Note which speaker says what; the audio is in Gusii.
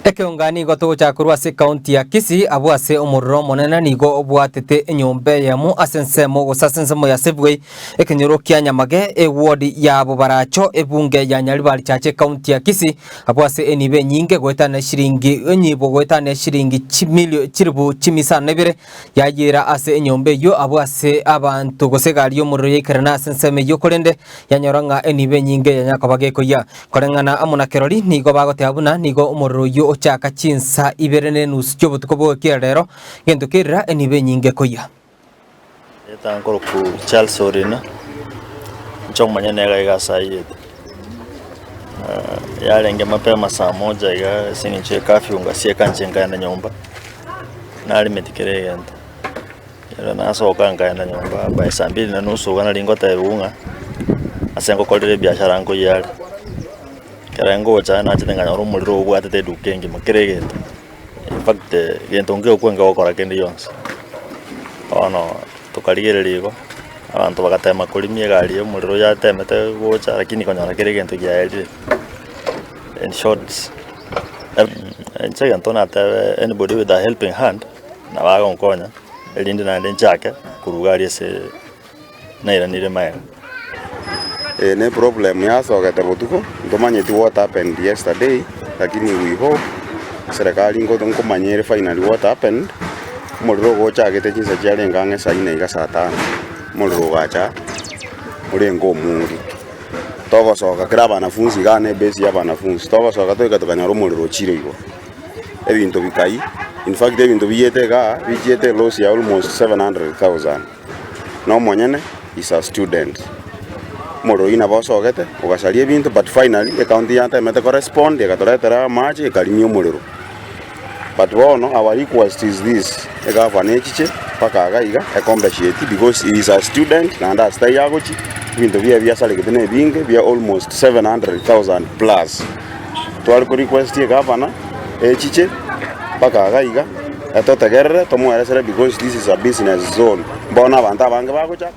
Speaker 1: Ekeonga nigo togochaka korwa ase ekaunti ya Kisii abwo ase omorero omonene nigo obwatete enyomba eyemo ase ensemo gose ase ensemo ya Safeway ekenyoro kia Nyamage eward ya Bobaracho ebunge ya Nyaribari Chache ekaunti ya Kisii abwo ase enibo enyinge goetana eshiringi enyibo goetana eshiringi chimilio chilifu chimisano na ibere yayera ase enyomba eyio abwo ase abanto gose egari y'omorero yaikerana ase ensemo eyio korende yanyora ng'a enibo enyinge yanya koba gekoyia. Koreng'ana amo na kerori, nigo bagoteba buna nigo omorero oyio ochaka chinsa ibere na enusu chi'obotuko bw'ogokiera rero, gento kerira enibo enyinge koyia.
Speaker 2: Erieta nkoroku Charles Orina, inche omonyene iga iga ase ayete. Yarenge mapema saa moja iga ase eng'encho ya curfew ngasieka inche nkaenda nyomba, narimeti kera egento. Ekero nasoka nkaenda nyomba by saa mbili na nusu iga nari ngotebiwa ng'a ase ngokorera ebiashara nkoyia are. Ekero ngocha nachete nkanyora omorero obwatete eduka engima kera egento, in fact gento nkegokwa nkegokora kende gionsi. Bono tokarigereria igo, abanto bagatema korimia egari ya omorero yatemete gocha lakini konyora kera egento kiaerire. In short, inche egento natebe anybody with a helping hand. Nabo agonkonya, erinde naende nchake korwa iga aria ase nairanire magega.
Speaker 3: Eye ne problem yasogete botuko, ntomanyeti what happened yesterday, lakini we hope serikali nko nkomanya ere finally what happened, omorero ogo ochagete chinsa chiarenge ang'e saa nne iga saa tano, omorero ogacha orenge omonge. Togosoka kera abanafunsi igaa na ebase ya abanafunsi, togosoka toika tokanyora omorero ochire igoro. Ebinto bikai, in fact ebinto biyete igaa bichiete eloss ya almost 700,000 na omonyene is a student. Omorero oyio nabo osogete ogasaria ebinto but finally ecounty yatemete korespond egatoretera amache ekarimia omorero. But bono our request is this, egavana echiche mpaka iga iga ecompensate because he is a student naende ase taiyo agochia ebinto biaye biasaregete na ebinge bia almost 700,000 plus. Tware ko request egavana echiche mpaka iga iga etotegerere tomoeresere because this is a business zone. Bono abanto abange bagocha.